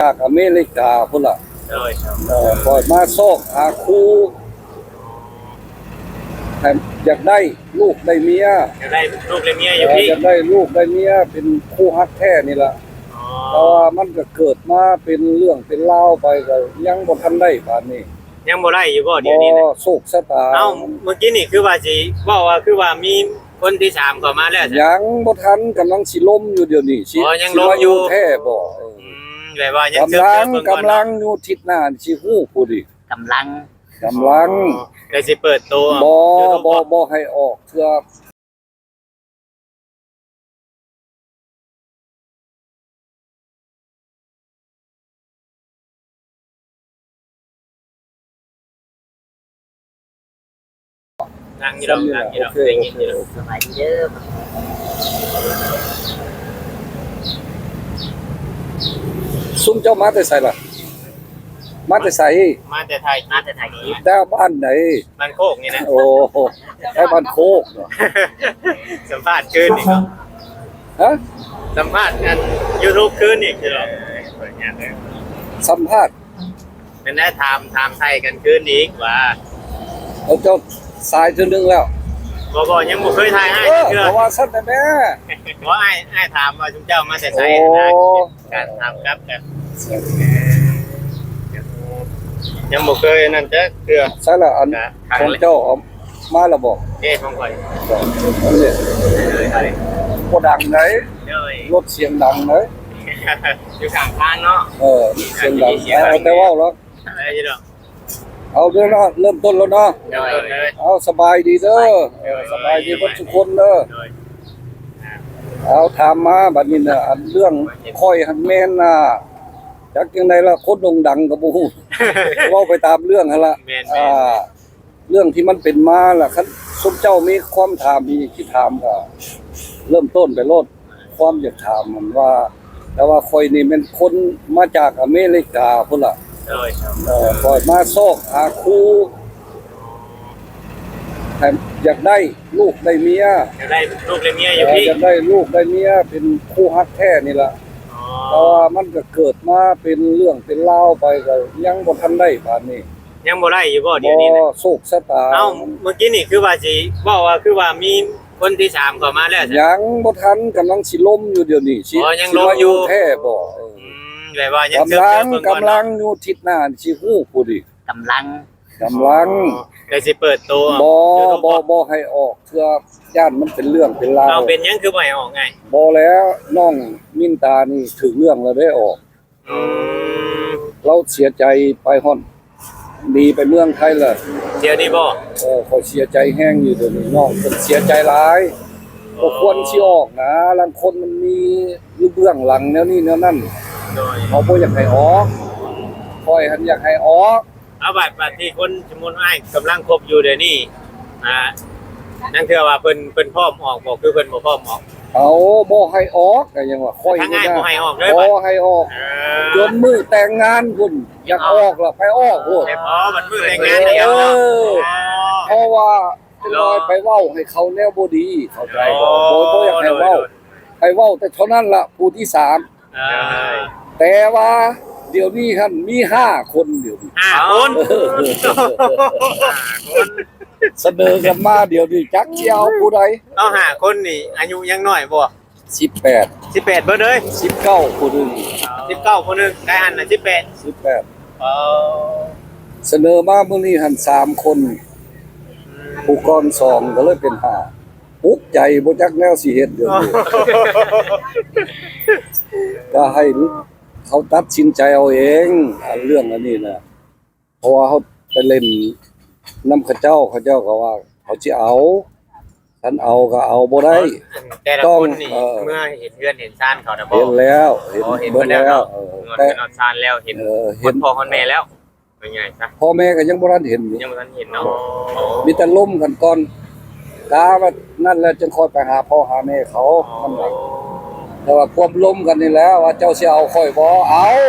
ຈາກອາເມລິກາພຸ້ນລະ. ໂດຍ ເອີ ຂ້ອຍມາຊອກຫາຄູ ໃຫ້ ຢາກໄດ້ລູກໄດ້ເມຍ ຢາກໄດ້ລູກໄດ້ເມຍຢູ່ພີ້ ເອີ ຢາກໄດ້ລູກໄດ້ເມຍເປັນຄູ່ຮັກແທ້ນີ້ລະ. ອໍ ແຕ່ວ່າມັນກໍເກີດມາເປັນເລື່ອງເປັນລາວໄປ ກໍຍັງບໍ່ທັນໄດ້ປານນີ້. ຍັງບໍ່ໄດ້ຢູ່ບໍ່ດຽວນີ້ນະ? ບໍ່ ໂຊກຊະຕາ. ເອົ້າ ມື້ກີ້ນີ້ຄືວ່າຊິເວົ້າວ່າ ຄືວ່າມີຄົນທີສາມເຂົ້າມາແລ້ວຊະ? ຍັງບໍ່ທັນ ກຳລັງຊິລົມຢູ່ດຽວນີ້. ຊິ ອໍ ຍັງລົມຢູ່ ຊິມາຢູ່ແທ້ບໍ່? ເອີ ອືມ ແບບວ່າຍັງເຊີບໆເບິ່ງກ່ອນເນາະ. ກຳລັງ ກຳລັງຢູ່ ທິດໜ້າຊິຮູ້ພຸ້ນອີກ. ກຳລັງ ກຳລັງ ອໍ ແຕ່ຊິເປີດໂຕ ບໍ່ ບໍ່ ບໍ່ໃຫ້ອອກເທື່ອ. ນັ່ງຢູ່ດອກ ນັ່ງຢູ່ດອກ ໄດ້ຍິນຢູ່ດອກ. ໂອເຄ ໂອເຄ ໂອເຄ ສະບາຍດີເດີ. ຊຸມເຈົ້າມາແຕ່ໃສລະ? ມາແຕ່ໃສ? ມາແຕ່ໄທ ມາແຕ່ໄທ. ແຕ່ບ້ານໃດ? ບ້ານໂຄກນີ້ນະ. ໂອ້ ໄທບ້ານໂຄກເນາະ. ສຳພາດຄືນນີ້ເນາະ. ຮະ? ສຳພາດອັນຢູທູບຄືນນີ້ຄືເນາະ. ສຳພາດ ແມ່ນແຫຼະ ຖາມ ຖາມໄຖ່ກັນຄືນອີກວ່າ ເອົາ ເຈົ້າສາຍເທື່ອໜຶ່ງແລ້ວ. ບໍ່ ບໍ່ ຍັງບໍ່ເຄີຍຖ່າຍອ້າຍ ເອີ ເທື່ອ. ເພາະວ່າຊັ້ນແຫຼະແມ່. ບໍ່ ອ້າຍ ອ້າຍຖາມວ່າຊຸມເຈົ້າມາແຕ່ໃສນະ. ໂອ້ ການຖາມກັບກັນ ຍັງບໍ່ເຄີຍນັ້ນຈັກເທື່ອ. ໃສລະ ອັນ ຂອງເຈົ້າເອົາມາແລ້ວບໍ່? ເດ້ ຂອງຂ້ອຍ ອັນນີ້ ບໍ່ດັງໃດ. ໂດຍ ລົດສຽງດັງໃດ. ຢູ່ຂ້າງທາງເນາະ. ເອີ ສຽງດັງ ເອົາແຕ່ເວົ້າລະ. ໄດ້ຢູ່ດອກ. ເອົາເດີເນາະ ເລີ່ມຕົ້ນແລ້ວເນາະ. ເລີ່ມຕົ້ນເລີຍ. ເອົາ ສະບາຍດີເດີ. ໂດຍ ສະບາຍດີເບິດທຸກຄົນເດີ. ໂດຍ ເອົາ ຖາມມາບັດນີ້ນະ ອັນເລື່ອງຂ້ອຍຫັ້ນແມ່ນນະ ຈັກຈັ່ງໃດລະ ຄົນໂດ່ງດັງກໍບໍ່ຮູ້ ເວົ້າໄປຕາມເລື່ອງຫັ້ນລະ. ແມ່ນໆ ອ່າ ເລື່ອງທີ່ມັນເປັນມາລະ ຄັນຊຸມເຈົ້າມີຄວາມຖາມອີກ ຊິຖາມກໍເລີ່ມຕົ້ນໄປໂລດ. ຄວາມຢາກຖາມຫັ້ນວ່າ ແຕ່ວ່າຂ້ອຍນີ້ແມ່ນຄົນມາຈາກອາເມລິກາພຸ້ນລະ. ໂດຍ ເອີ ຂ້ອຍມາຊອກຫາຄູ່ ໃຫ້ ຢາກໄດ້ລູກໄດ້ເມຍ ຢາກໄດ້ລູກໄດ້ເມຍຢູ່ພີ້ ເອີ ຢາກໄດ້ລູກໄດ້ເມຍເປັນຄູ່ຮັກແທ້ນີ້ລະ. ອໍ ແຕ່ວ່າມັນກໍເກີດມາເປັນເລື່ອງເປັນລາວໄປ ກໍຍັງບໍ່ທັນໄດ້ປານນີ້. ຍັງບໍ່ໄດ້ຢູ່ບໍ່ດຽວນີ້ນະ? ບໍ່ ໂຊກຊະຕາ. ເອົ້າ ມື້ກີ້ນີ້ຄືວ່າຊິເວົ້າວ່າ ຄືວ່າມີຄົນທີສາມເຂົ້າມາແລ້ວຊະ? ຍັງບໍ່ທັນ ກຳລັງຊິລົມຢູ່ດຽວນີ້. ຊິ ອໍ ຍັງລົມຢູ່ ຊິມາຢູ່ແທ້ບໍ່? ເອີ ອືມ ແບບວ່າຍັງເຊີບໆເບິ່ງກ່ອນເນາະ. ກຳລັງ ກຳລັງຢູ່ ທິດໜ້າຊິຮູ້ພຸ້ນອີກ. ກຳລັງ ກຳລັງ ອໍ ແຕ່ຊິເປີດໂຕ ບໍ່ ບໍ່ ບໍ່ໃຫ້ອອກເທື່ອ ຢ້ານມັນເປັນເລື່ອງເປັນລາວ. ເອົາ ເປັນຫຍັງຄືບໍ່ໃຫ້ອອກໄງ? ບໍ່ແລ້ວ ນ້ອງມິນຕານີ້ຖືກເລື່ອງແລ້ວໄດ້ອອກ. ອືມ ລາວເສຍໃຈໄປຮອດ ໜີໄປເມືອງໄທລະ. ດຽວນີ້ບໍ່? ເອີ ຂ້ອຍເສຍໃຈແຮງຢູ່ດຽວນີ້ ນ້ອງເພິ່ນເສຍໃຈຫຼາຍ. ອໍ ບໍ່ຄວນຊິອອກນະ ລາງຄົນມັນມີຢູ່ເບື້ອງຫຼັງແນວນີ້ແນວນັ້ນ. ໂດຍ ເຮົາບໍ່ຢາກໃຫ້ອອກ ຂ້ອຍຫັ້ນຢາກໃຫ້ອອກ. ເອົາ ບາດ ບາດທີ່ຄົນ ສົມມຸດອ້າຍກຳລັງຄົບຢູ່ດຽວນີ້ ອ່າ ນັ້ນຄືວ່າເພິ່ນ ເພິ່ນພ້ອມອອກບໍ່ ຄືເພິ່ນບໍ່ພ້ອມອອກ? ເອົາ ບໍ່ໃຫ້ອອກ ກໍຍັງວ່າຂ້ອຍ ທາງອ້າຍບໍ່ໃຫ້ອອກເລີຍ ບໍ່ໃຫ້ອອກ. ເອີ ຈົນມື້ແຕ່ງງານພຸ້ນ ຢາກອອກລະໄປອອກໂລດ. ອໍ ບັດມື້ແຕ່ງງານ ເອີ ເອີ ເພາະວ່າ ເປັນວ່າໄປເວົ້າໃຫ້ເຂົາແນວບໍ່ດີ ເຂົ້າໃຈບໍ່? ອໍ ໂດຍ ບໍ່ຢາກໃຫ້ເວົ້າ ໂດຍ ໂດຍ ໃຫ້ເວົ້າແຕ່ເທົ່ານັ້ນລະ ຜູ້ທີສາມ. ເອີ ແຕ່ວ່າດຽວນີ້ຫັ້ນມີຫ້າຄົນ ດຽວນີ້ຫ້າຄົນ ຫ້າຄົນ ສະເໜີກັນມາ ດຽວນີ້ຈັກຊິເອົາຜູ້ໃດ. ເອົາ ຫ້າຄົນນີ້ອາຍຸຍັງນ້ອຍບໍ່? ສິບແປດ ສິບແປດເບິດເລີຍ. ສິບເກົ້າຜູ້ໜຶ່ງ ສິບເກົ້າຜູ້ໜຶ່ງ ໄດ້ຫັ້ນນະ ສິບແປດ ສິບແປດ. ອໍ ສະເໜີມາມື້ນີ້ຫັ້ນສາມຄົນ ຜູ້ກ່ອນສອງກໍເລີຍເປັນຫ້າ. ອຸກໃຈບໍ່ຈັກແນວຊິເຮັດດຽວນີ້ ກໍໃຫ້ເຂົາຕັດສິນໃຈເອົາເອງ ອັນເລື່ອງອັນນີ້ນະ. ເພາະວ່າເຮົາໄປຫຼິ້ນນຳເຂົາເຈົ້າ ເຂົາເຈົ້າກໍວ່າເຂົາຊິເອົາ ຄັນເອົາກໍເອົາບໍ່ໄດ້. ແຕ່ລະຄົນນີ້ ເອີ ເມືອເຫັນເຮືອນເຫັນຊານເຂົານະບໍ່? ເຫັນແລ້ວ ເຫັນ ອໍ ເຫັນເບິດແລ້ວ ເອີ ເຮືອນ ແຕ່ ເຮືອນຊານແລ້ວ ເຫັນ ເອີ ເຫັນຮອດພໍ່ຮອດແມ່ແລ້ວ ວ່າງ່າຍຊະ. ພໍ່ແມ່ກໍຍັງບໍ່ທັນເຫັນຢູ່ ຍັງບໍ່ທັນເຫັນເນາະ. ອໍ ມີແຕ່ລົມກັນກ່ອນ ກາວ່ານັ້ນແຫຼະ ຈຶ່ງຄ່ອຍໄປຫາພໍ່ຫາແມ່ເຂົາ. ອໍ ມັນວ່າ ແຕ່ວ່າຄວາມລົມກັນນີ້ແຫຼະ ວ່າເຈົ້າຊິເອົາຂ້ອຍບໍ່? ເອົາ.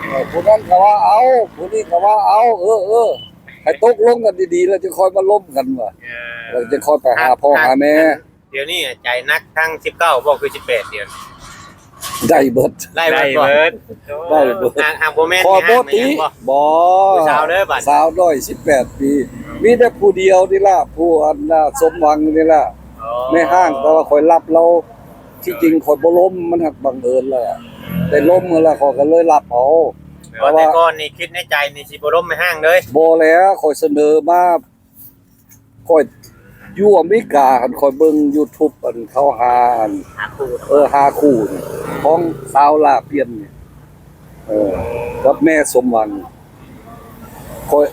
ເອີ ຜູ້ນັ້ນກໍວ່າເອົາ ຜູ້ນີ້ກໍວ່າເອົາ. ເອີ ເອີ ໃຫ້ຕົກລົງກັນດີໆ ແລ້ວຈຶ່ງຄ່ອຍມາລົມກັນວ່າ ເອີ ແລ້ວຈຶ່ງຄ່ອຍໄປຫາພໍ່ຫາແມ່. ດຽວນີ້ໃຈໜັກທັງສິບເກົ້າບໍ່ ຄືສິບແປດດຽວນີ້? ໄດ້ເບິດ ໄດ້ເບິດບໍ່? ໄດ້ເບິດ ໄດ້ເບິດ ຫາກ ຫາກບໍ່ແມ່ນ ຂ້ອຍບໍ່ຕິ ຫາກບໍ່ແມ່ນຫຍັງບໍ່? ບໍ່ ຜູ້ສາວເດີບັດ ສາວນ້ອຍສິບແປດປີ ມີແຕ່ຜູ້ດຽວນີ້ລະ ຜູ້ອັນນ່າ ສົມຫວັງນີ້ລະ ອໍ ແມ່ຮ້າງ ແຕ່ວ່າຂ້ອຍລັບລາວ ທີ່ຈິງຂ້ອຍບໍ່ລົມ ມັນຫາກບັງເອີນລະ ໄດ້ລົມຫັ້ນລະ ຂ້ອຍກໍເລີຍລັບເອົາ ແຕ່ວ່າ ແຕ່ວ່າ ແຕ່ກ່ອນນີ້ຄິດໃນໃຈນີ້ຊິບໍ່ລົມແມ່ຮ້າງເລີຍ? ບໍ່ແລ້ວ ຂ້ອຍສະເໜີມາ ຂ້ອຍຢູ່ອາເມລິກາຫັ້ນ ຂ້ອຍເບິ່ງຢູທູບ ອັນເຂົາຫາ ຫາຄູ່ ເອີ ຫາຄູ່ຂອງສາວຫຼ້າປ່ຽນນີ້ ເອີ ກັບແມ່ສົມຫວັງ ຂ້ອຍ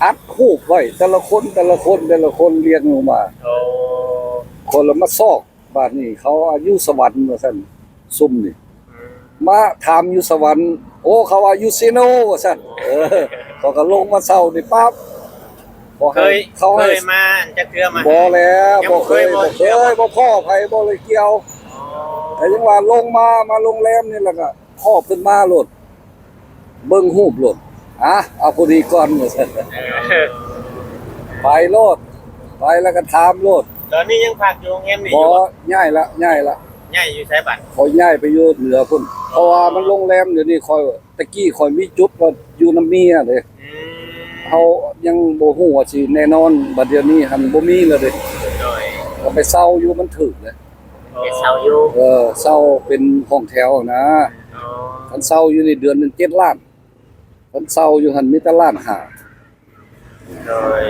ອັດຮູບໄວ້ ແຕ່ລະຄົນ ແຕ່ລະຄົນ ແຕ່ລະຄົນລຽງລົງມາ ໂອ້ ຂ້ອຍລະມາຊອກ ບາດນີ້ເຂົາວ່າຢູ່ສະຫວັນວ່າຊັ້ນ ຊຸມນີ້ ອືມ ມາຖາມຢູ່ສະຫວັນ ໂອ້ ເຂົາວ່າຢູ່ເຊໂນວ່າຊັ້ນ ເອີ ເຂົາກໍລົງມາເຊົານີ້ປັບ ບໍ່ໃຫ້ ເຄີຍ ເຂົາໃຫ້ ເຄີຍມາຈັກເທື່ອ ມາ ບໍ່ແລ້ວ ຍັງບໍ່ເຄີຍ ບໍ່ເຄີຍ ບໍ່ເຄີຍ ບໍ່ພໍ້ໃຜ ບໍ່ໄດ້ກ່ຽວ ອໍ ກໍຍັງວ່າລົງມາ ມາໂຮງແຮມນີ້ ແລ້ວກໍພໍ້ເພິ່ນມາໂລດ ເບິ່ງຮູບໂລດ ອະ ເອົາຜູ້ນີ້ກ່ອນວ່າຊັ້ນ ເອີ ໄປໂລດ ໄປແລ້ວກໍຖາມໂລດ ຕອນນີ້ຍັງພັກຢູ່ໂຮງແຮມນີ້ຢູ່ບໍ່? ບໍ່ ຍ້າຍລະ ຍ້າຍລະ ຍ້າຍຢູ່ໃສບັດ? ຂ້ອຍຍ້າຍໄປຢູ່ເໜືອພຸ້ນ ອໍ ເພາະວ່າມັນໂຮງແຮມດຽວນີ້ ຂ້ອຍ ແຕ່ກີ້ຂ້ອຍມີຈຸດວ່າຢູ່ນຳເມຍເດ້ ອືມ ເຮົາຍັງບໍ່ຮູ້ວ່າຊິແນ່ນອນ ບັດດຽວນີ້ຫັ້ນບໍ່ມີແລ້ວເດ້ ໂດຍ ກໍໄປເຊົ່າຢູ່ ມັນຖືກເດ້ ໄປເຊົ່າຢູ່ ເອີ ເຊົ່າເປັນຫ້ອງແຖວນະ ອໍ ຄັນເຊົ່າຢູ່ນີ້ເດືອນໜຶ່ງເຈັດລ້ານ ຄັນເຊົ່າຢູ່ຫັ້ນມີແຕ່ລ້ານຫ້າ ໂດຍ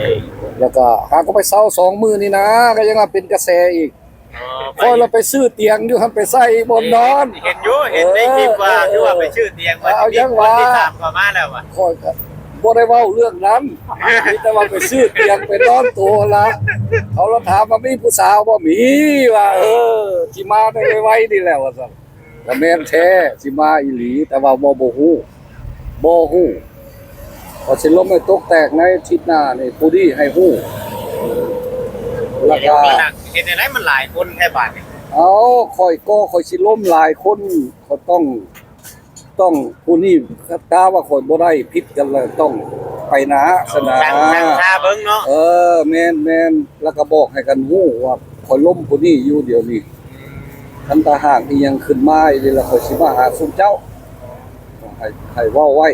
ແລ້ວກໍຫາກໍໄປເຊົ່າສອງມື້ນີ້ນະ ກໍຍັງວ່າເປັນກະແສອີກ ອໍ ຂ້ອຍລະໄປຊື້ຕຽງຢູ່ຫັ້ນໄປໃສ່ບ່ອນນອນ ເຫັນຢູ່ ເຫັນໃນຄລິບວ່າ ເອີ ຄືວ່າໄປຊື້ຕຽງ ເອີ ວ່າ ເອົາ ຍັງວ່າ ມີຄົນຕິດຕາມເຂົ້າມາແລ້ວວ່າ ຂ້ອຍກໍບໍ່ໄດ້ເວົ້າເລື່ອງນັ້ນ ມີແຕ່ວ່າໄປຊື້ຕຽງໄປນອນໂຕຫັ້ນລະ ເຂົາລະຖາມວ່າມີຜູ້ສາວບໍ່? ມີວ່າ ເອີ ຊິມາໄດ້ໄວໆນີ້ແຫຼະວ່າຊັ້ນ ກະແມ່ນແທ້ ຊິມາອີ່ຫຼີ ແຕ່ວ່າບໍ່ ບໍ່ຮູ້ ບໍ່ຮູ້ ວ່າຊິລົມໃຫ້ຕົກແຕກໃນທິດໜ້ານີ້ ຜູ້ນີ້ໃຫ້ຮູ້ ແລ້ວກໍ ເຮັດແນວໃດມັນຫຼາຍຄົນແທ້ບາດນີ້? ເອົາ ຂ້ອຍກໍ ຂ້ອຍຊິລົມຫຼາຍຄົນ ຂ້ອຍຕ້ອງ ຕ້ອງ ຜູ້ນີ້ ຖ້າວ່າຂ້ອຍບໍ່ໄດ້ຜິດກັນແລ້ວ ຕ້ອງໄປໜ້າຊະນະ ຕັ້ງ ຕັ້ງທ່າເບິ່ງເນາະ ເອີ ແມ່ນໆ ແລ້ວກໍບອກໃຫ້ກັນຮູ້ວ່າຂ້ອຍລົມຜູ້ນີ້ຢູ່ດຽວນີ້ ຄັນຖ້າຫາກອີ່ຫຍັງຂຶ້ນມາອີ່ຫຼີ ແລ້ວຂ້ອຍຊິມາຫາຊຸມເຈົ້າ ໃຫ້ ໃຫ້ເວົ້າໄວ້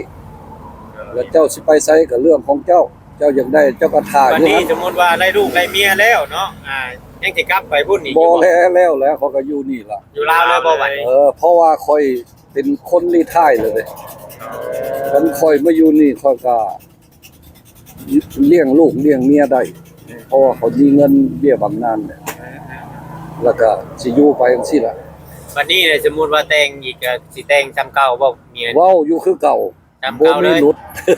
ແລ້ວເຈົ້າຊິໄປໃສກໍເລື່ອງຂອງເຈົ້າ ເຈົ້າຢາກໄດ້ເຈົ້າກໍຖ້າຢູ່ຫັ້ນ ບັດນີ້ສົມມຸດວ່າໄດ້ລູກໄດ້ເມຍແລ້ວເນາະ ອ່າ ຍັງຊິກັບໄປພຸ້ນອີກຢູ່ບໍ່? ບໍ່ແລ້ວ ແລ້ວ ແລ້ວ ຂ້ອຍກໍຢູ່ນີ້ລະ ຢູ່ລາວເລີຍບໍ່ບັດນີ້? ເອີ ເພາະວ່າຂ້ອຍເປັນຄົນຣີທາຍແລ້ວເດ້ ຄັນຂ້ອຍມາຢູ່ນີ້ ຂ້ອຍກໍ ລ້ຽງລູກລ້ຽງເມຍໄດ້ ເພາະວ່າຂ້ອຍມີເງິນເບ້ຍບຳນານແຫຼະ ແລ້ວກໍຊິຢູ່ໄປຈັ່ງຊີ້ລະ ບັດນີ້ແຫຼະ ສົມມຸດວ່າແຕ່ງອີກ ກໍຊິແຕ່ງສ່ຳເກົ່າບໍ່? ເວົ້າຢູ່ຄືເກົ່າ ບໍ່ມີຫຼຸດ ເອີ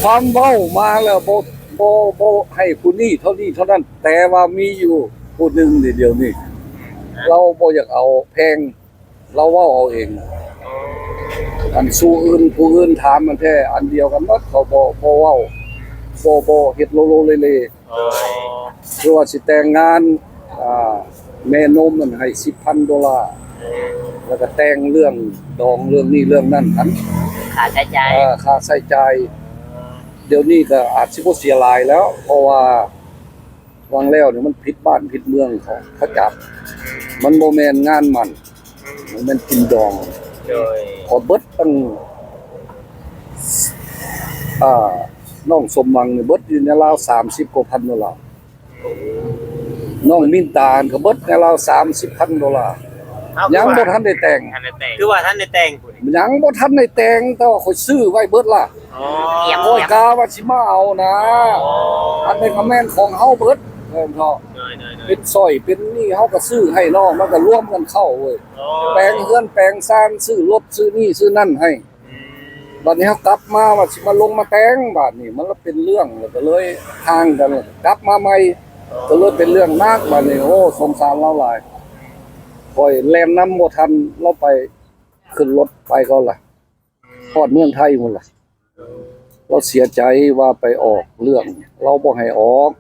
ຄວາມເວົ້າມາແລ້ວ ບໍ່ ບໍ່ ບໍ່ໃຫ້ຜູ້ນີ້ເທົ່ານີ້ເທົ່ານັ້ນ ແຕ່ວ່າມີຢູ່ຜູ້ໜຶ່ງນີ້ ດຽວນີ້ ລາວບໍ່ຢາກເອົາແພງ ລາວເວົ້າເອົາເອງ ອັນສູ່ອື່ນ ຜູ້ອື່ນຖາມມັນແທ້ ອັນດຽວກັນໝົດ ເຂົາບໍ່ ບໍ່ເວົ້າ ບໍ່ ບໍ່ເຮັດໂລໂລເລເລ ອໍ ຄືວ່າຊິແຕ່ງງານ ອ່າ ແມ່ນົມມັນໃຫ້ສິບພັນໂດລາ ແລ້ວກໍແຕ່ງເລື່ອງດອງເລື່ອງນີ້ເລື່ອງນັ້ນຫັ້ນ ຄ່າໃຊ້ຈ່າຍ ເອີ ຄ່າໃຊ້ຈ່າຍ ດຽວນີ້ກໍອາດຊິບໍ່ເສຍຫຼາຍແລ້ວ ເພາະວ່າ ຫວ່າງແລ້ວນີ້ມັນຜິດບ້ານຜິດເມືອງ ເຂົາ ເຂົາຈັບ ມັນບໍ່ແມ່ນງານໝັ້ນ ມັນແມ່ນກິນດອງ ໂດຍ ຂ້ອຍເບິດຕັ້ງ ອ່າ ນ້ອງສົມຫວັງນີ້ເບິດຢູ່ໃນລາວສາມສິບກວ່າພັນໂດລາ ນ້ອງມິນຕາຫັ້ນກໍເບິດໃນລາວສາມສິບພັນໂດລາ ຍັງບໍ່ທັນໄດ້ແຕ່ງ ຍັງບໍ່ທັນໄດ້ແຕ່ງພຸ້ນ ຍັງບໍ່ທັນໄດ້ແຕ່ງ ແຕ່ວ່າຂ້ອຍຊື້ໄວ້ເບິດລະ ອໍ ຂ້ອຍກະວ່າຊິມາເອົານະ ອໍ ອັນນີ້ກໍແມ່ນຂອງເຮົາເບິດ ແມ່ນເນາະ ໂດຍໆໆ ເປັນສ້ອຍເປັນນີ້ເຮົາກໍຊື້ໃຫ້ນ້ອງ ມັນກໍລວມກັນເຂົ້າເວີຍ ອໍ ແປງເຮືອນແປງຊານ ຊື້ລົດຊື້ນີ້ຊື້ນັ້ນໃຫ້ ອືມ ບັດນີ້ເຮົາກັບມາວ່າຊິມາລົງມາແຕ່ງ ບາດນີ້ມັນລະເປັນເລື່ອງ ແລ້ວກໍເລີຍຫ່າງກັນ ກັບມາໃໝ່ ກໍເລີຍເປັນເລື່ອງໜັກ ບາດນີ້ ໂອ້ ສົງສານລາວຫຼາຍ ຂ້ອຍແລ່ນນຳບໍ່ທັນ ລາວໄປ ຂຶ້ນລົດໄປກ່ອນລະ ຮອດເມືອງໄທພຸ້ນລະ ລາວເສຍໃຈວ່າໄປອອກເລື່ອງ ລາວບໍ່ໃຫ້ອອກ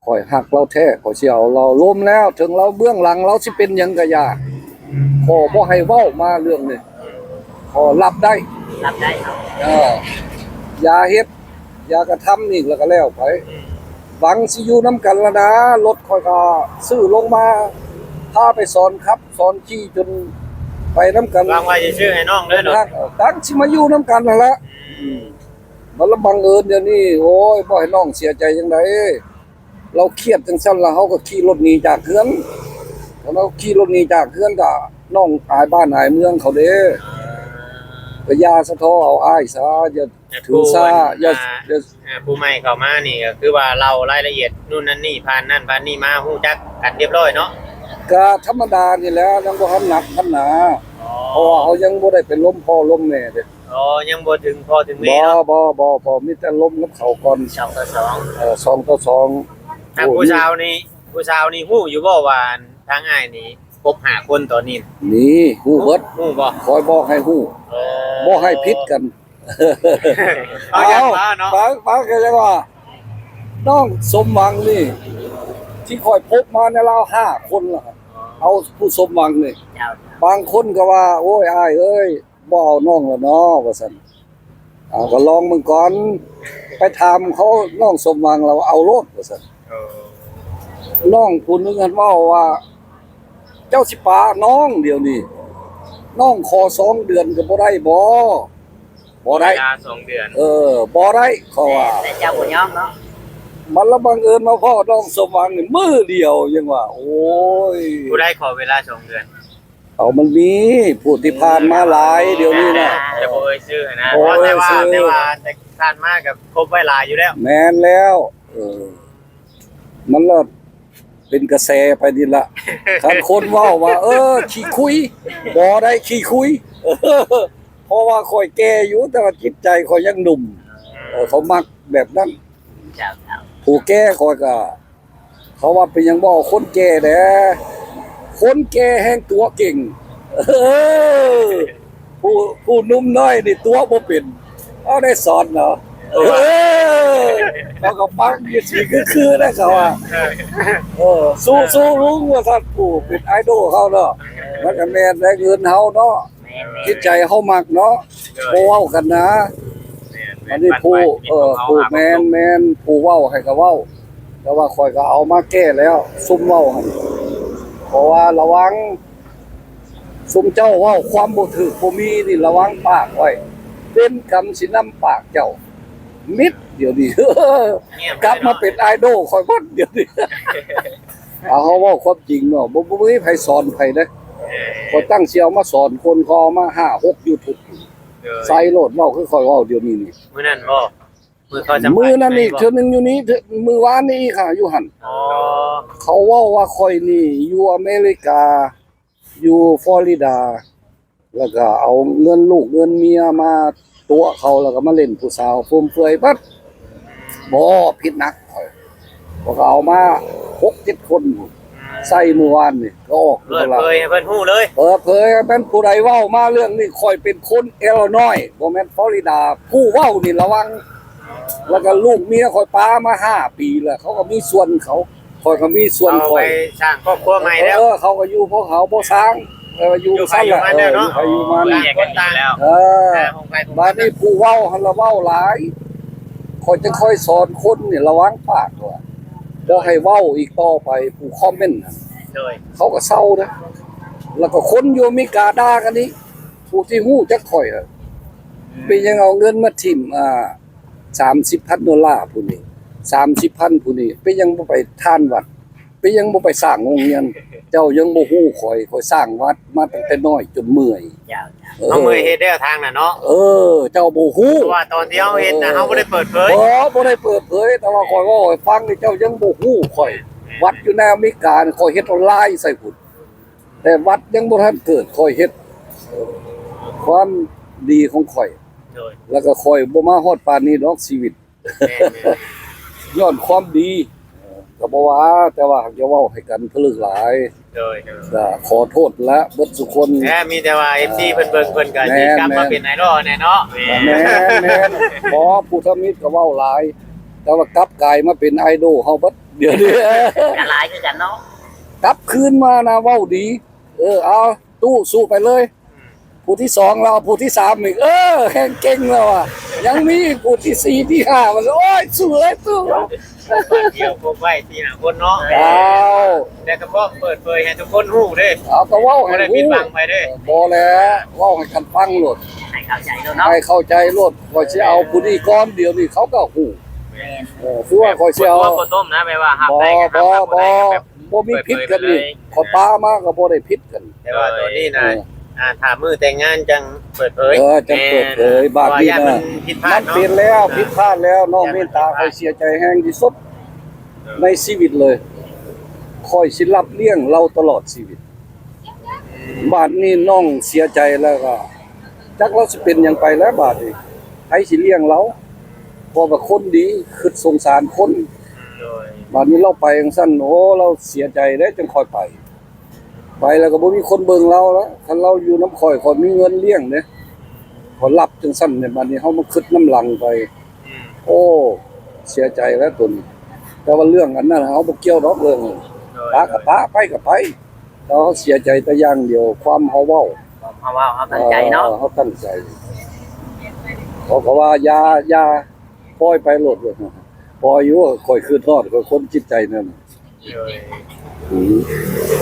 ຂ້ອຍຮັກລາວແທ້ ຂ້ອຍຊິເອົາລາວ ລົມແລ້ວ ເຖິງລາວເບື້ອງຫຼັງ ລາວຊິເປັນຫຍັງກະຢ່າ ຂໍບໍ່ໃຫ້ເວົ້າມາເລື່ອງນີ້ ຂໍຮັບໄດ້ ຮັບໄດ້ເນາະ ເອີ ຢ່າເຮັດ ຢ່າກະທຳອີກ ແລ້ວກະແລ້ວໄປ ຫວັງຊິຢູ່ນຳກັນລະນາ ລົດຂ້ອຍກະຊື້ລົງມາ ພາໄປສອນຂັບ ສອນຂີ່ຈົນ ໄປນຳກັນ ວາງໄວ້ຊື່ໆໃຫ້ນ້ອງເດີເນາະ ຮັກ ຕັ້ງຊິມາຢູ່ນຳກັນຫັ້ນລະ. ອືມ ບັດລະບັງເອີນດຽວນີ້ ໂອ້ຍ ບໍ່ໃຫ້ນ້ອງເສຍໃຈຈັ່ງໃດ ລາວຄຽດຈັ່ງຊັ້ນລະ ເຮົາກໍຂີ່ລົດໜີຈາກເຮືອນ ຄັນເຮົາຂີ່ລົດໜີຈາກເຮືອນກໍນ້ອງອາຍບ້ານອາຍເມືອງເຂົາເດ້. ກໍຢ່າສະເທາະເອົາອ້າຍຊະ ຢ່າ ຢ່າຖືຊາ ຢ່າ ອ່າ ຢ່າ ອ່າ ຜູ້ໃໝ່ເຂົ້າມານີ້ກໍຄືວ່າເລົ່າລາຍລະອຽດນູ້ນນັ້ນນີ້ ຜ່ານນັ້ນຜ່ານນີ້ມາ ຮູ້ຈັກກັນຮຽບຮ້ອຍເນາະ. ກໍທຳມະດານີ້ແຫຼະ ຍັງບໍ່ທັນໜັກຫັ້ນນະ. ອໍ ເພາະວ່າເຮົາຍັງບໍ່ໄດ້ໄປລົມພໍ່ລົມແມ່ເດ້. ອໍ ຍັງບໍ່ເຖິງພໍ່ເຖິງແມ່ເນາະ. ບໍ່ ບໍ່ ບໍ່ ມີແຕ່ລົມກັບເຂົາກ່ອນ ສອງຕໍ່ສອງ ເອີ ສອງຕໍ່ສອງ. ທາງຜູ້ສາວນີ້ ຜູ້ສາວນີ້ຮູ້ຢູ່ບໍ່ວ່າ ອັນ ທາງອ້າຍນີ້ຄົບຫ້າຄົນຕອນນີ້? ນີ້ ຮູ້ເບິດ. ຮູ້ບໍ່? ຂ້ອຍບອກໃຫ້ຮູ້ ເອີ ບໍ່ໃຫ້ຜິດກັນ. ເອົາ ເອົາ ຟັງ ຟັງກໍຍັງວ່າ ນ້ອງສົມຫວັງນີ້ ທີ່ຂ້ອຍພົບມາໃນລາວຫ້າຄົນລະ ເອົາຜູ້ສົມຫວັງນີ້ ເຈົ້າ ບາງຄົນກໍວ່າ ໂອ້ຍ ອ້າຍເອີຍ ບໍ່ເອົານ້ອງລະເນາະ ວ່າຊັ້ນ. ເອົາ ກໍລອງເບິ່ງກ່ອນ ໄປຖາມເຂົາ ນ້ອງສົມຫວັງລະວ່າເອົາໂລດ ວ່າຊັ້ນ. ເອີ ນ້ອງຜູ້ໜຶ່ງຫັ້ນເວົ້າວ່າ ເຈົ້າຊິປະນ້ອງດຽວນີ້ ນ້ອງຂໍສອງເດືອນກໍບໍ່ໄດ້ບໍ? ບໍ່ໄດ້ ເວລາສອງເດືອນ. ເອີ ບໍ່ໄດ້ ເຂົາວ່າ ແຕ່ເຈົ້າບໍ່ຍອມເນາະ. ບັດລະບັງເອີນມາພໍ້ນ້ອງສົມຫວັງນີ້ມື້ດຽວ ຍັງວ່າ ໂອ້ຍ ຜູ້ໃດຂໍເວລາສອງເດືອນ? ເອົາ ມັນມີ ຜູ້ທີ່ຜ່ານມາຫຼາຍດຽວນີ້ນະ ແຕ່ບໍ່ເອີ່ຍຊື່ນະ. ບໍ່ເອີ່ຍຊື່ ແຕ່ວ່າ ແຕ່ວ່າ ແຕ່ຜ່ານມາກໍຄົບໄວ້ຫຼາຍຢູ່ແລ້ວ. ແມ່ນແລ້ວ ເອີ ມັນລະເປັນກະແສໄປນີ້ລະ ຄັນຄົນເວົ້າວ່າ ເອີ ຂີ້ຄຸຍ ບໍ່ໄດ້ຂີ້ຄຸຍ ເພາະວ່າຂ້ອຍແກ່ຢູ່ ແຕ່ວ່າຈິດໃຈຂ້ອຍຍັງໜຸ່ມ. ເອີ ເຂົາມັກແບບນັ້ນ. ເຈົ້າ ເຈົ້າ ຜູ້ແກ່ຂ້ອຍກໍ ເຂົາວ່າເປັນຫຍັງບໍ່ເອົາຄົນແກ່ແດ່ ຄົນແກ່ແຮ່ງຕົວເກັ່ງ. ເອີ ຜູ້ ຜູ້ໜຸ່ມນ້ອຍນີ້ຕົວບໍ່ເປັນ ເຮົາໄດ້ສອນເນາະ. ເອີ ເຂົາກໍຟັງຢູ່ຊິຄືໆ ໄດ້ເຂົາວ່າ. ເອີ ສູ້ໆ ລຸງ ວ່າຊັ້ນ ຜູ້ເປັນໄອດອລເຮົາເນາະ. ມັນກໍແມ່ນໄດ້ເງິນເຮົາເນາະ ແມ່ນໆ ຈິດໃຈເຮົາມັກເນາະ. ໂດຍ ບໍ່ເວົ້າກັນນະ. ແມ່ນໆ ອັນນີ້ຜູ້ ເອີ ຜູ້ ແມ່ນໆ ຜູ້ເວົ້າໃຫ້ກໍເວົ້າ ແຕ່ວ່າຂ້ອຍກໍເອົາມາແກ້ແລ້ວ ຊຸມເວົ້າຫັ້ນ. ເພາະວ່າລະວັງ ຊຸມເຈົ້າເວົ້າຄວາມບໍ່ຖືກບໍ່ມີນີ້ ລະວັງປາກໄວ້ ເວນກຳຊິນຳປາກເຈົ້າ ມິດດຽວນີ້ ກັບມາເປັນໄອດອລຂ້ອຍເບິດດຽວນີ້. ເອົາ ເຮົາເວົ້າຄວາມຈິງເນາະ ບໍ່ ບໍ່ມີໃຜສອນໃຜເດ້. ເອີ ຂ້ອຍຕັ້ງຊິເອົາມາສອນຄົນ ເຂົາເອົາມາຫ້າຫົກຢູທູບ ໂດຍ ໃສ່ໂລດ ເວົ້າຄືຂ້ອຍເວົ້າດຽວນີ້ນີ້. ມື້ນັ້ນບໍ່? ມື້ເຂົາສຳພາດ ມື້ນັ້ນອີກເທື່ອໜຶ່ງຢູ່ນີ້ ມື້ວານນີ້ອີກຫາຢູ່ຫັ້ນ. ອໍ ເຂົາເວົ້າວ່າຂ້ອຍນີ້ຢູ່ອາເມລິກາ ຢູ່ຟລໍຣິດາ ແລ້ວກໍເອົາເງິນລູກເງິນເມຍມາຕົວະເຂົາ ແລ້ວກໍມາຫຼິ້ນຜູ້ສາວຟຸມເຟືອຍເບິດ. ບໍ່ ຜິດໜັກ ຂ້ອຍ ຂ້ອຍກໍເອົາມາຫົກເຈັດຄົນ ໃສ່ມື້ວານນີ້ກໍອອກຢູ່ຕະຫຼາດ ເປີດເຜີຍໃຫ້ເພິ່ນຮູ້ເລີຍ. ເປີດເຜີຍໃຫ້ແມ່ນຜູ້ໃດເວົ້າມາເລື່ອງນີ້ ຂ້ອຍເປັນຄົນເອລນໍຍ ບໍ່ແມ່ນຟລໍຣິດາ ຜູ້ເວົ້ານີ້ລະວັງ. ແລ້ວກໍລູກເມຍຂ້ອຍປາມາຫ້າປີແລ້ວ ເຂົາກໍມີສ່ວນເຂົາ ຂ້ອຍກໍມີສ່ວນຂ້ອຍ ເອົາໄປສ້າງຄອບຄົວໃໝ່ແລ້ວ. ເອີ ເຂົາກໍຢູ່ພວກເຂົາບໍ່ສ້າງ ເອີ ຢູ່ ຢູ່ໃຜ ຢູ່ມັນແລ້ວເນາະ. ເອີ ຢູ່ໃຜຢູ່ມັນ ຕ່າງຄົນຕ່າງແລ້ວ. ເອີ ບາດນີ້ຜູ້ເວົ້າຫັ້ນລະເວົ້າຫຼາຍ ຂ້ອຍຈຶ່ງຄ່ອຍສອນຄົນນີ້ລະວັງປາກວ່າ ບໍ່ໃຫ້ເວົ້າອີກຕໍ່ໄປ ຜູ້ຄອມເມັນຫັ້ນ. ໂດຍ ເຂົາກໍເຊົາເດ້. ແລ້ວກໍຄົນຢູ່ອາເມລິກາດ່າກັນອີກ ຜູ້ທີ່ຮູ້ຈັກຂ້ອຍ ອືມ ເປັນຫຍັງເອົາເງິນມາຖິ້ມ ອ່າ ສາມສິບພັນໂດລາຜູ້ນີ້ ສາມສິບພັນຜູ້ນີ້ ເປັນຫຍັງບໍ່ໄປທານວັດ ເປັນຫຍັງບໍ່ໄປສ້າງໂຮງຮຽນ? ເຈົ້າຍັງບໍ່ຮູ້ຂ້ອຍ ຂ້ອຍສ້າງວັດມາຕັ້ງແຕ່ນ້ອຍຈົນເມື່ອຍ. ເຈົ້າ ເອີ ເຮົາເມື່ອຍເຮັດແລ້ວທາງນັ້ນເນາະ. ເອີ ເຈົ້າບໍ່ຮູ້ ເພາະວ່າຕອນທີ່ເຮົາເຮັດນະ ເອີ ເຮົາບໍ່ໄດ້ເປີດເຜີຍ ບໍ່ ບໍ່ໄດ້ເປີດເຜີຍ ແຕ່ວ່າຂ້ອຍເວົ້າໃຫ້ຟັງນີ້ ເຈົ້າຍັງບໍ່ຮູ້ຂ້ອຍ ວັດຢູ່ໃນອາເມລິກາ ຂ້ອຍເຮັດອອນລາຍໃສ່ພຸ້ນ ແຕ່ວັດຍັງບໍ່ທັນເກີດ ຂ້ອຍເຮັດ ເອີ ຄວາມດີຂອງຂ້ອຍ ໂດຍ ແລ້ວກໍຂ້ອຍບໍ່ມາຮອດປານນີ້ດອກຊີວິດ. ແມ່ນໆ ຍ້ອນຄວາມດີ ກໍບໍ່ວ່າ ແຕ່ວ່າຫາກຢ່າເວົ້າໃຫ້ກັນທະລຶກຫຼາຍ. ໂດຍໆ ກໍຂໍໂທດລະເບິດທຸກຄົນ. ແມ່ນ ມີແຕ່ວ່າເອັຟຊີເພິ່ນເບິ່ງ ເພິ່ນກໍຊິ ແມ່ນໆ ກັບມາເປັນໄອດອລແດ່ເນາະ. ແມ່ນໆ ບໍ່ ຜູ້ທຳອິດກໍເວົ້າຫຼາຍ ແຕ່ວ່າກັບກາຍມາເປັນໄອດອລເຮົາເບິດດຽວນີ້ ກໍຫຼາຍຄືກັນເນາະ. ກັບຄືນມານະ ເວົ້າດີ. ເອີ ເອົາ ຕູ້ສູ້ໄປເລີຍ. ອືມ ຜູ້ທີສອງແລ້ວ ຜູ້ທີສາມອີກ ເອີ ແຮ່ງເກັ່ງແລ້ວວ່າ ຍັງມີຜູ້ທີສີ່ ທີຫ້າ ມັນ ໂອ້ຍ ສູ້ເລີຍ ສູ້. ບາດດຽວຄົບໄວ້ສີ່ຫ້າຄົນເນາະ. ອ້າວ ແຕ່ກໍພ້ອມເປີດເຜີຍໃຫ້ທຸກຄົນຮູ້ເດ້. ເອົາ ກໍເວົ້າໃຫ້ ບໍ່ໄດ້ປິດບັງໃຜເດ້. ບໍ່ແຫຼະ ເວົ້າໃຫ້ກັນຟັງໂລດ ໃຫ້ເຂົ້າໃຈໂລດເນາະ ໃຫ້ເຂົ້າໃຈໂລດ. ຂ້ອຍຊິເອົາຜູ້ນີ້ກ່ອນ ດຽວນີ້ເຂົາກໍຮູ້. ແມ່ນ ເອີ ຄືວ່າຂ້ອຍຊິເອົາ ບໍ່ຕົ້ມນະ ແບບວ່າຮັບໄດ້ກໍຮັບ ບໍ່ ຮັບບໍ່ໄດ້ກໍແບບ ບໍ່ມີຜິດກັນນີ້ ເປີດເຜີຍໄປເລີຍ. ຂ້ອຍປາມາກໍບໍ່ໄດ້ຜິດກັນ ແຕ່ວ່າຕອນນີ້ນະ ເອີ ອ່າ ຖ້າມື້ແຕ່ງງານຈັ່ງເປີດເຜີຍ. ເອີ ຈັ່ງເປີດເຜີຍ. ແມ່ນ ບາດນີ້ນະ ເພາະວ່າຢ້ານມັນຜິດພາດເນາະ. ມັນເປັນແລ້ວ ອ່າ ຜິດພາດແລ້ວ. ນ້ອງເມດຕາ ຜິດພາດ ຂ້ອຍເສຍໃຈແຮງທີ່ສຸດ ເອີ ໃນຊີວິດເລີຍ. ຂ້ອຍຊິຮັບລ້ຽງລາວຕະຫຼອດຊີວິດ. ບາດນີ້ນ້ອງເສຍໃຈແລ້ວກໍ ຈັກລາວຊິເປັນຫຍັງໄປແລ້ວບາດນີ້ ໃຜຊິລ້ຽງລາວ? ເພາະວ່າຄົນດີ ຄຶດສົງສານຄົນ. ໂດຍ ບາດນີ້ລາວໄປຈັ່ງຊັ້ນ ໂອ້ ລາວເສຍໃຈເດ້ ຈັ່ງຄ່ອຍໄປ. ໄປແລ້ວກໍບໍ່ມີຄົນເບິ່ງລາວລະ. ຄັນລາວຢູ່ນຳຂ້ອຍ ຂ້ອຍມີເງິນລ້ຽງເດ້ ຂ້ອຍຮັບຈັ່ງຊັ້ນເດ້. ບາດນີ້ເຮົາມາຄຶດນຳຫຼັງໄປ ອືມ ໂອ້ ເສຍໃຈແລ້ວຕົວນີ້. ແຕ່ວ່າເລື່ອງອັນນັ້ນເຮົາບໍ່ກ່ຽວດອກ ເລື່ອງ ໂດຍ ປະກໍປະ ໄປກໍໄປ. ແຕ່ເຮົາເສຍໃຈແຕ່ຢ່າງດຽວ ຄວາມເຮົາເວົ້າ ຄວາມເຮົາເວົ້າ ເຮົາຕັ້ງໃຈເນາະ. ເອີ ເຮົາຕັ້ງໃຈ. ເຂົາກໍວ່າ ຢ່າ ຢ່າ ປ່ອຍໄປໂລດ. ປ່ອຍຢູ່ ຂ້ອຍຄຶດຮອດ ຂ້ອຍຄົນຈິດໃຈນັ້ນ. ໂດຍ ອືມ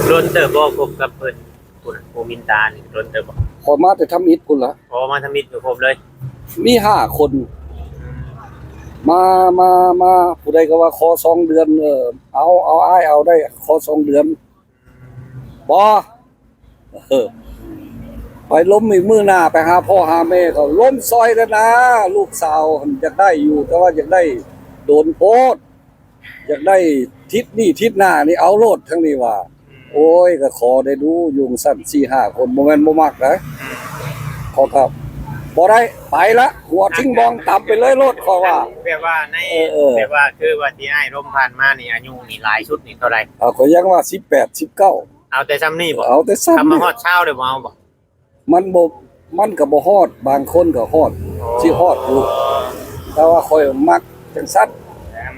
ດົນເຕີບບໍ່ຄົບກັບເພິ່ນ ຜູ້ ຜູ້ມິນຕານີ້ ດົນເຕີບບໍ່? ຂ້ອຍມາແຕ່ທຳອິດພຸ້ນລະ. ອໍ ມາທຳອິດກໍຄົບເລີຍ. ມີຫ້າຄົນ ມາ ມາ ມາ ຜູ້ໃດກໍວ່າຂໍສອງເດືອນ. ເອີ ເອົາ ເອົາ ອ້າຍເອົາໄດ້ ຂໍສອງເດືອນ. ບໍ່ ເອີ ໄປລົມອີກມື້ໜ້າ ໄປຫາພໍ່ຫາແມ່ ກໍລົມຊອຍແລ້ວນາ. ລູກສາວຫັ້ນຢາກໄດ້ຢູ່ ແຕ່ວ່າຢາກໄດ້ໂດນໂພດ ຢາກໄດ້ທິດນີ້ທິດໜ້ານີ້ ເອົາໂລດທາງນີ້ວ່າ. ໂອ້ຍ ກໍຂໍໄດ້ດູຢູ່ຊັ້ນ ສີ່ຫ້າຄົນ ບໍ່ແມ່ນບໍ່ມັກນະ. ເຂົາກໍບໍ່ໄດ້ ໄປລະ ຫົວຖິ້ມບ່ອງຕຳໄປເລີຍໂລດ ເຂົາວ່າ. ແບບວ່າໃນ ເອີ ເອີ ແບບວ່າຄືວ່າທີ່ອ້າຍລົມຜ່ານມານີ້ ອາຍຸນີ້ຫຼາຍສຸດນີ້ເທົ່າໃດ? ເອົາ ກໍຍັງວ່າສິບແປດ ສິບເກົ້າ. ເອົາແຕ່ຊ່ຳນີ້ບໍ່? ເອົາແຕ່ຊ່ຳນີ້. ຄຳວ່າຮອດຊາວເດ້ບໍ່ເອົາບໍ່? ມັນບໍ່ ມັນກໍບໍ່ຮອດ ບາງຄົນກໍຮອດ. ອໍ ຊິຮອດຢູ່ ແຕ່ວ່າຂ້ອຍມັກຈັ່ງຊັ້ນ.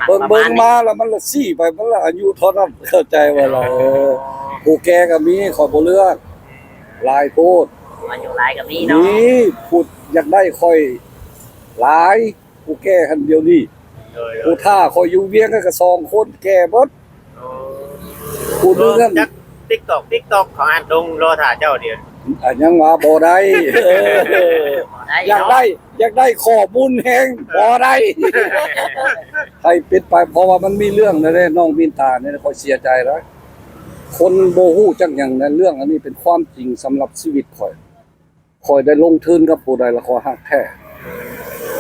ເອີ ມັກ ເບິ່ງ ປະມານນີ້ ເບິ່ງມາແລ້ວມັນລະຊີ້ໄປ ມັນລະອາຍຸເທົ່ານັ້ນ ເຂົ້າໃຈບໍ່ລະ? ອໍ ເອີ ຜູ້ແກ່ກໍມີ ຂ້ອຍບໍ່ເລືອກ. ອືມ ຫຼາຍໂພດ. ອາຍຸຫຼາຍກໍມີເນາະ. ມີ ຜູ້ຢາກໄດ້ຂ້ອຍຫຼາຍ. ຜູ້ແກ່ຫັ້ນດຽວນີ້ ໂດຍ ໂດຍ ຜູ້ຖ້າຂ້ອຍຢູ່ວຽງນັ້ນກໍສອງຄົນແກ່ເບິດ. ໂອ້ ຜູ້ໜຶ່ງຫັ້ນ ຈັກ TikTok TikTok ເຂົາອັດລົງລໍຖ້າເຈົ້າດຽວ. ອາ ຍັງວ່າບໍ່ໄດ້. ບໍ່ໄດ້ເນາະ. ຢາກໄດ້ ຢາກໄດ້ຂໍ້ມູນແຮງ ບໍ່ໄດ້. ໃຫ້ເປັນໄປ ເພາະວ່າມັນມີເລື່ອງແລ້ວເດ້ ນ້ອງມິນຕານີ້ ຂ້ອຍເສຍໃຈຫຼາຍ. ຄົນບໍ່ຮູ້ຈັກຫຍັງນະ ເລື່ອງອັນນີ້ເປັນຄວາມຈິງສຳລັບຊີວິດຂ້ອຍ. ຂ້ອຍໄດ້ລົງທຶນກັບຜູ້ໃດລະ ຂ້ອຍຮັກແທ້.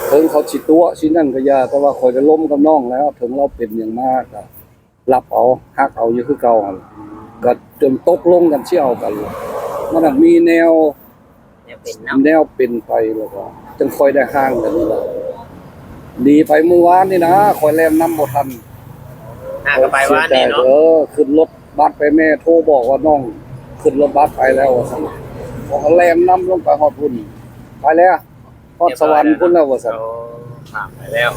ເຖິງເຂົາຊິຕົວະຊິນັ້ນກໍຢ່າ ແຕ່ວ່າຂ້ອຍໄດ້ລົມກັບນ້ອງແລ້ວ ເຖິງລາວເປັນຫຍັງມາກໍຮັບເອົາ ຮັກເອົາຢູ່ຄືເກົ່າຫັ້ນ. ກໍຈົນຕົກລົງກັນຊິເອົາກັນ. ມັນນະມີແນວ ແນວເປັນເນາະ ແນວເປັນໄປ ແລ້ວກໍຈັ່ງຄ່ອຍໄດ້ຫ່າງກັນນີ້ລະ. ດີໄປມື້ວານນີ້ນະ ຂ້ອຍແລ່ນນຳບໍ່ທັນ. ຫາກໍໄປວານນີ້ເນາະ. ເອີ ຂຶ້ນລົດບັສໄປ ແມ່ໂທບອກວ່ານ້ອງຂຶ້ນລົດບັສໄປແລ້ວວ່າຊັ້ນ. ຂ້ອຍກໍແລ່ນນຳລົງໄປຮອດພຸ້ນ ໄປແລ້ວ ຮອດສະຫວັນພຸ້ນແລ້ວວ່າຊັ້ນ. ໂອ້ ຂ້າມໄປແລ້ວ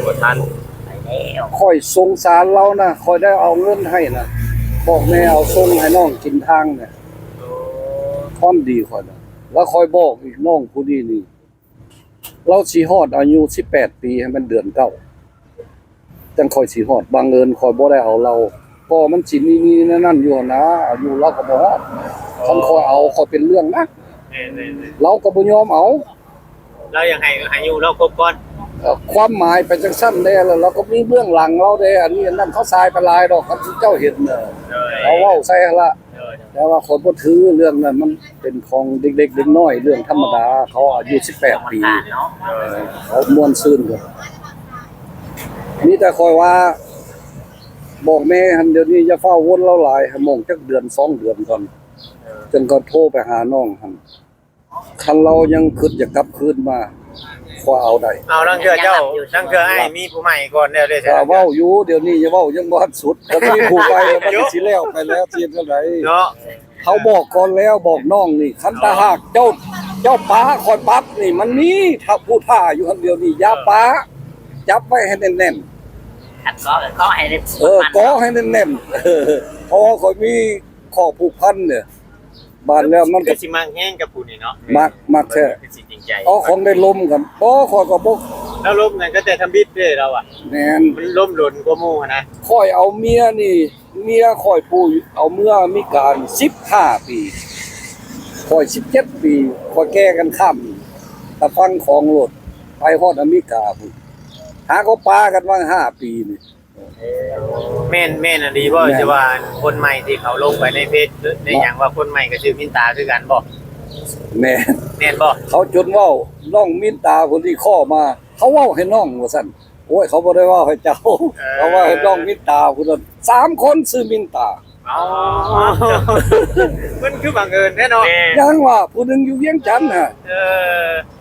ບໍ່ທັນ ໄປແລ້ວ. ຂ້ອຍສົງສານລາວນະ ຂ້ອຍໄດ້ເອົາເງິນໃຫ້ນະ ບອກແມ່ເອົາສົ່ງໃຫ້ນ້ອງກິນທາງນະ. ໂອ້ ຄວາມດີຂ້ອຍນະ. ແລ້ວຂ້ອຍບອກອີກ ນ້ອງຜູ້ນີ້ນີ້ ລາວຊິຮອດອາຍຸສິບແປດປີ ໃຫ້ມັນເດືອນເກົ້າ ຈັ່ງຂ້ອຍຊິຮອດ. ບັງເອີນຂ້ອຍບໍ່ໄດ້ເອົາລາວ ກໍມັນຊິມີນີ້ນັ້ນຢູ່ຫັ້ນນາ ອາຍຸລາວກໍບໍ່ຮອດ. ຄັນຂ້ອຍເອົາ ຂ້ອຍເປັນເລື່ອງນະ. ແມ່ນໆໆ ລາວກໍບໍ່ຍອມເອົາ. ລາວຢາກໃຫ້ອາຍຸລາວຄົບກ່ອນ. ເອີ ຄວາມໝາຍໄປຈັ່ງຊັ້ນແດ່ ແລ້ວລາວກໍມີເບື້ອງຫຼັງລາວແດ່ ອັນນີ້ອັນນັ້ນ ເຂົາສາຍໄປຫຼາຍດອກ ຄັນເຈົ້າເຫັນ. ໂດຍ ເຂົາເວົ້າໃສ່ຫັ້ນລະ. ໂດຍ ແຕ່ວ່າຂ້ອຍບໍ່ຖືເລື່ອງນັ້ນ ມັນເປັນຂອງເດັກໆເດັກນ້ອຍ ເລື່ອງທຳມະດາ. ເຂົາອາຍຸສິບແປດປີ ເຂົາມ່ວນຊື່ນ. ມີແຕ່ຂ້ອຍວ່າ ບອກແມ່ຫັ້ນ ດຽວນີ້ຢ່າຟ້າວວົນລາວຫຼາຍ ໃຫ້ໝ່ອງຈັກເດືອນສອງເດືອນກ່ອນ ຈັ່ງກໍໂທໄປຫານ້ອງຫັ້ນ. ຄັນລາວຍັງຄິດຢາກກັບຄືນມາ ຂ້ອຍເອົາໄດ້. ເອົາ ລາງເທື່ອເຈົ້າ ລາງເທື່ອອ້າຍມີຜູ້ໃໝ່ກ່ອນແລ້ວເດ້. ກໍເວົ້າຢູ່ ດຽວນີ້ຢ່າເວົ້າ ຍັງບໍ່ທັນສຸດ. ຄັນມີຜູ້ໃໝ່ແລ້ວ ມັນກໍຊິແລ້ວໄປແລ້ວ ຊິເຮັດຈັ່ງໃດ? ເນາະ ເຮົາບອກກ່ອນແລ້ວ ບອກນ້ອງນີ້ ຄັນຕາຫາກເຈົ້າ ເຈົ້າປະຂ້ອຍປັບນີ້ ມັນມີຖ້າ ຜູ້ຖ້າຢູ່ຫັ້ນດຽວນີ້ ຢ່າປະ ຈັບໄວ້ໃຫ້ແໜ້ນໆ. ຄັນກໍ ກໍໃຫ້ໄດ້ ເອີ ມັນ ກໍໃຫ້ແໜ້ນໆ ເພາະວ່າຂ້ອຍມີຂໍ້ຜູກພັນເດ້. ບາດແລ້ວມັນກໍ ຄືຊິມັກແຮງກັບຜູ້ນີ້ເນາະ ມັກ ມັກແທ້ ຄືຊິຈິງໃຈ ເອົາຂອງໄດ້ລົມກັນ. ບໍ່ ຂ້ອຍກໍບໍ່ ລາວລົມນັ້ນກໍແຕ່ທຳອິດເດ້ລາວອະ ແມ່ນ ມັນລົມດົນກວ່າໝູ່ຫັ້ນນະ. ຂ້ອຍເອົາເມຍນີ້ ເມຍຂ້ອຍຜູ້ເອົາເມືອອາເມລິກາສິບຫ້າປີ ຂ້ອຍສິບເຈັດປີ ຂ້ອຍແກ່ກັນຂ້າມຕາຝັ່ງຂອງໂລດ ໄປຮອດອາເມລິກາພຸ້ນ ຫາກໍປາກັນວ່າຫ້າປີນີ້. ແມ່ນ ແມ່ນອີ່ຫຼີບໍ່ ແມ່ນ ທີ່ວ່າຄົນໃໝ່ທີ່ເຂົາລົງໄປໃນເຟສໃນຫຍັງວ່າຄົນໃໝ່ກໍຊື່ມິນຕາຄືກັນບໍ່? ແມ່ນ ແມ່ນບໍ່? ເຂົາຈົນເວົ້າ ນ້ອງມິນຕາຜູ້ທີ່ຂໍມາ ເຂົາເວົ້າໃຫ້ນ້ອງວ່າຊັ້ນ. ໂອ້ຍ ເຂົາບໍ່ໄດ້ເວົ້າໃຫ້ເຈົ້າ ເອີ ເຂົາເວົ້າໃຫ້ນ້ອງມິນຕາຜູ້ນັ້ນ ສາມຄົນຊື່ມິນຕາ. ອໍ ມັນຄືບັງເອີນແທ້ເນາະ. ແມ່ນ ຍັງວ່າຜູ້ໜຶ່ງຢູ່ວຽງຈັນຫັ້ນ ເອີ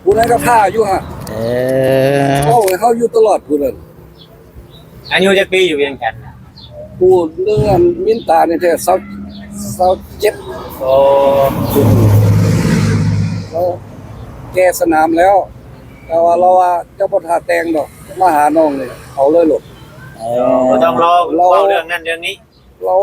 ຜູ້ນັ້ນກໍຖ້າຢູ່ຫັ້ນ ເອີ ເວົ້າໃຫ້ເຮົາຢູ່ຕະຫຼອດຜູ້ນັ້ນ. ອາຍຸຈັກປີຢູ່ວຽງຈັນ? ຜູ້ເລື່ອງມິນຕານີ້ແທ້ ຊາວ ຊາວເຈັດ. ໂອ້ ລາວແກ່ສະໜາມແລ້ວ ແຕ່ວ່າລາວວ່າຈະບໍ່ຖ້າແຕ່ງດອກ ມາຫານ້ອງນີ້ເອົາເລີຍໂລດ. ອໍ ບໍ່ຕ້ອງລໍ ລາວ ເວົ້າເລື່ອງນັ້ນເລື່ອງນີ້ ລາວ